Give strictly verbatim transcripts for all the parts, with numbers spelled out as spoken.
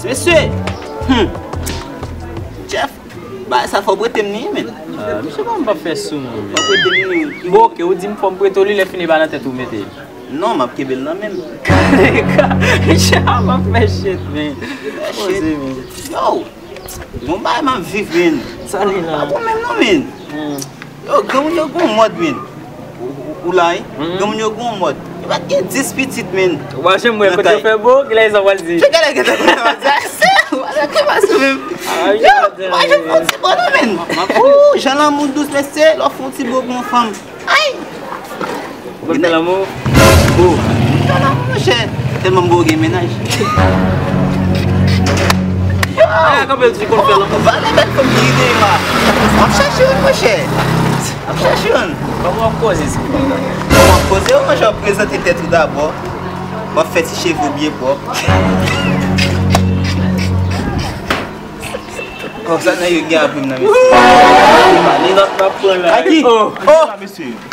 Mesye! Hmm. Jeff, bagay sa fò w prete m li, men. Ah, misye pa m pa fè sou moun. Fò w prete m li. Bon, oke, ou di m fò m prete w li, lè fini ba nan tèt ou mete. Non, m ap kenbe l nan men m. Misye a m ap fè shit, men. Poze, men. Yo! Bon bagay m ap viv, men. Sa li la? Pa bon menm non, men. Hmm. Yo, granmoun yo gon mòd, men. Ou, ou, ou la, wi? Mhm. Granmoun yo gon mòd. Yo pa t gen dis pitit, men. Ou pa janm wè kote yo fè bo, kilè sa w pral di? Chak lè gen tan kote w ap di, a, se, ou pa janm fè yon ti bo non, men. Ou, jan lanmou dous, mesye, lè w fè yon ti bo pou yon fanm. Ay! Ou konn fè lanmou? Bo. Fè lanmou, monchè. Tèlman m bo gen mennaj. Yo! Ay, kanpe l di konn fè lanmou. Valè bèl fanm ki gen la. M ap chache youn, monchè. M ap chache youn. Kòman w ap koze, se kòman w ap koze? Yo, monchè, w ap prezante tèt ou dabò. W ap fè ti cheve w byen pwòp. Konsa nan yo gen apre m nan, mesye. Li lòt m ap pran la. A ki? Oh! Oh!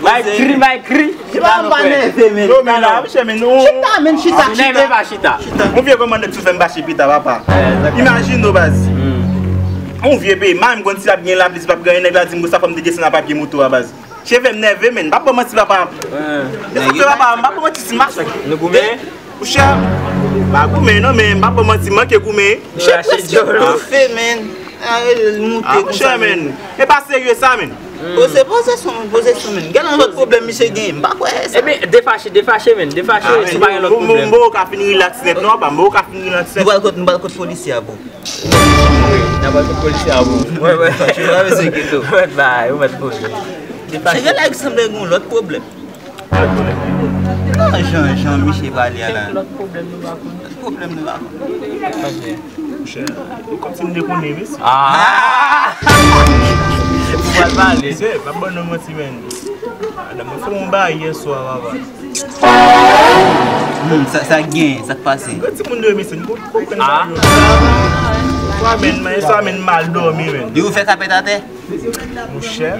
Bay kri, bay kri. Chita, m pa nève, men. Yo, men la, monchè, men nou. Chita, men, chita, chita. Nève pa chita. Yon vye kòmandè ki sou fè m bache pita, papa. Imajine w, baz. Yon vye peyi, m pa menm konn si l ap gen lapli, si p ap gen anyen, nèg la di m konsa fò m te desann a papye moto a, baz. Cheve m nève, men. M p ap ba w manti, papa. Desann fè papa, m p ap ba w manti, si m ap. Nou goumen? Monchè, pa goumen non, men m p ap ba w manti, manke goumen. Monchè, prèske toufe, men. A, moute konsa, men. E pa serye sa, men. Poze, poze sou, poze sou, men. Gen yon lòt pwoblèm misye genyen, m pa kwè sa. Ebyen, defache, defache, men. Defache, si w pa gen lòt pwoblèm. M bo ka fin rilaks nèt, non, papa, m bo ka fin rilaks nèt. Nou pral kot, nou pral kot polisye a, bro. Wi, n ap pral kot polisye a, bro. Wè, wè. Fòk yo pa bezwen enkyete w. Wè, bay, ou mèt poze. Defache. Cheve la sanble gen yon lòt pwoblèm. Non, jan, jan misye pale a la. Lòt pwoblèm nou pa konnen. Lòt pwoblèm nou pa konnen. Monchè, e kòmsi m te konnen, mesye. Ah! Ou pral pale. Mesye, m ap ban nou manti, men. Madanm mwen fè yon bagay yè swa, papa. Hmm, sa, sa gen, sa k pase? Gwo timoun yo, mesye, nou konprann sa yo. Swa, men, men, swa, men, mal dòmi, men. Li ouvè kapèt atè? Monchè.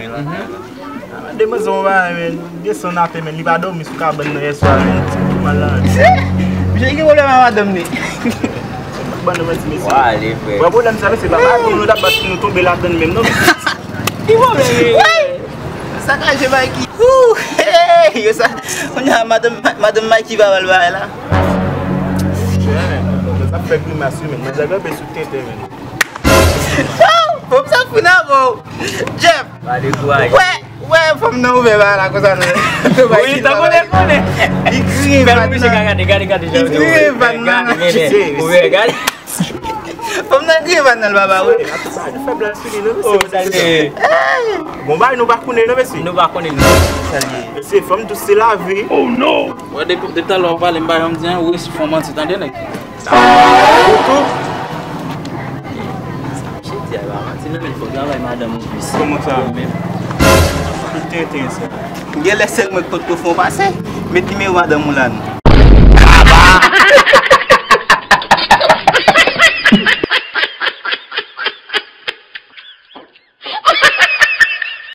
Demanzè yon bagay, men. Desann atè, men. Li pa dòmi sou kabann nan yèswa, men. Ti malad. Misye gen pwoblèm ak madanm li. Ban nou manti, mesye. Wale, frè. Bon, pwoblèm sa, mesye, pa madanm nou t ap bat pou nou tonbe ladann menm, non. Ki pwoblèm li? Sakaje Mikey. Ouh, hey, yo sa. Kounye a madanm, madanm Mikey pa bal bagay la. Sa fè grimas, wi, men. Manzè kanpe sou tenten, men. Fanm sa fou nan bon. Jeff. Pa dekouraje. Wè, wè, fanm nan ouvè ba la konsa nan. Wi, tankou dekonnen. Li kriye vann nan. Gade, gade, gade. Li kriye vann nan. Gade, gade. Fanm nan kriye vann nan, baba, wi. Sa nou fè blag sou li, non, mesye. Oh, sa l ye. Bon, bay, nou pa konnen, non, mesye. Nou pa konnen, non. Sa l ye. Mesye, fanm dous se lavi. Oh, no. Wè, depi, depi talè w pale, m pa janm di anyen, ou resi fè w manti, tande, nèg. Sa ou tou? Misye di a pa manti non, men fò w travay madanm ou plis. Kòman sa? Ou menm. Ki tenten sa? Genlè sèl mwen k potko fè w pase. Met nimewo madanm ou la non.